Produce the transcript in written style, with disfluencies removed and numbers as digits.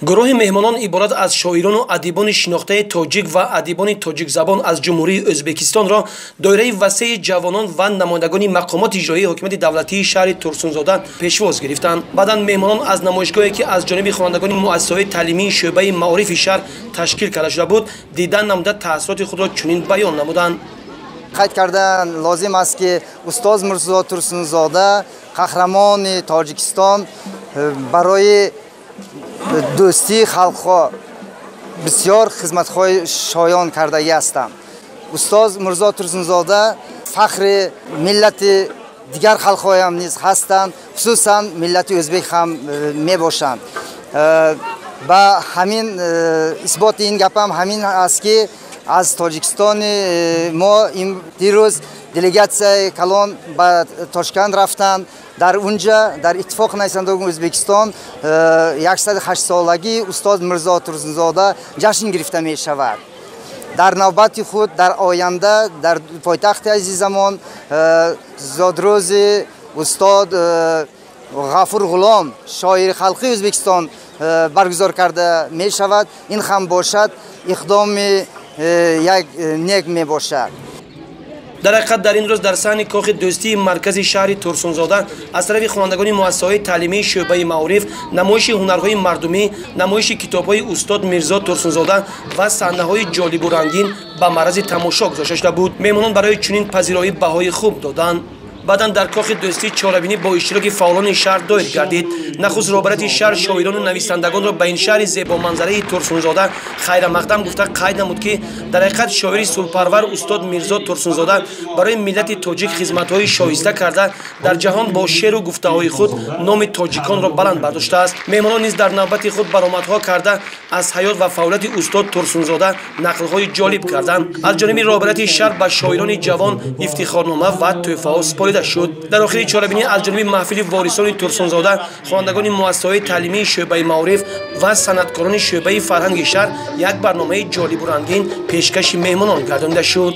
Гурӯҳи меҳмонон иборат аз шоирону адибони шинохтаи тоҷик ва адибони тоҷикзабон аз Ҷумҳурии Ӯзбекистонро доираи васеи ҷавонон ва намояндагони мақомоти иҷроии ҳокимияти давлатии шаҳри Турсунзода пешвоз гирифтанд. Баъдан меҳмонон аз намоишгоҳе, ки аз ҷониби хонандагони муассисаҳои таълимии шӯъбаи маорифи шаҳр ташкил карда шуда буд, дидан намуда таассуроти худро чунин баён намуданд. Қайд кардан лозим аст, ки устоз Мирзо Турсунзода, қаҳрамони Тоҷикистон, барои дӯстии халқҳо бисёр хизматҳои шоён кардагӣ ҳастанд. Устоз Мирзо Турсунзода фахри миллати дигар халқҳоям низ ҳастанд, хусусан миллати ӯзбек ҳам мебошанд. Ба ҳамин исботи ин гапам ҳамин аст, ки аз Тоҷикистони мо дирӯз делегатсияи калон ба Тошканд рафтанд. Дар унҷа дар Иттифоқи нависандагони Ӯзбекистон 108-солагии устоз Мирзо Турсунзода ҷашн гирифта мешавад. Дар навбати худ дар оянда дар пойтахти азизамон зодрӯзи устод Ғафур Ғулом, шоири халқии Ӯзбекистон, баргузор карда мешавад. Ин ҳам бошад иқдоми як нек мебошад. Дар ҳақиқат, дар ин рӯз дар саҳни Кохи дӯстии маркази шаҳри Турсунзода аз тарафи хонандагони муассисаҳои таълимии шӯъбаи маориф намоиши ҳунарҳои мардумӣ, намоиши китобҳои устод Мирзо Турсунзода ва саҳнаҳои ҷолибу рангин ба маърази тамошо гузошта шуда буд. Меҳмонон барои чунин пазироӣ баҳои хуб доданд. Баъдан дар Кохи дӯстӣ чорабинӣ бо иштироки фаъолони шаҳр доир гардид. Нахуст роҳбарияти шаҳр шоирону нависандагонро ба ин шаҳри зебоманзараи Турсунзода хайрамақдам гуфта, қайд намуд, ки дар ҳақиқат шоири сулҳпарвар устод Мирзо Турсунзода барои миллати тоҷик хизматҳои шоиста карда, дар ҷаҳон бо шеъру гуфтаҳои худ номи тоҷиконро баланд бардоштааст. Меҳмонон низ дар навбати худ баромадҳо карда, аз ҳаёт ва фаъолияти устод Турсунзода нақлҳои ҷолиб карданд. Аз ҷониби роҳбарияти шаҳр ба шоирони ҷавон ифтихорнома ва тӯҳфаҳо супорида шуд. Дар охири чорабинӣ аз ҷониби маҳфили ворисони Турсунзода, хонандагони муассисаҳои таълимии шӯъбаи маориф ва санъаткорони шӯъбаи фарҳанги шаҳр як барномаи ҷолибу рангин пешкаши меҳмонон гардонида шуд.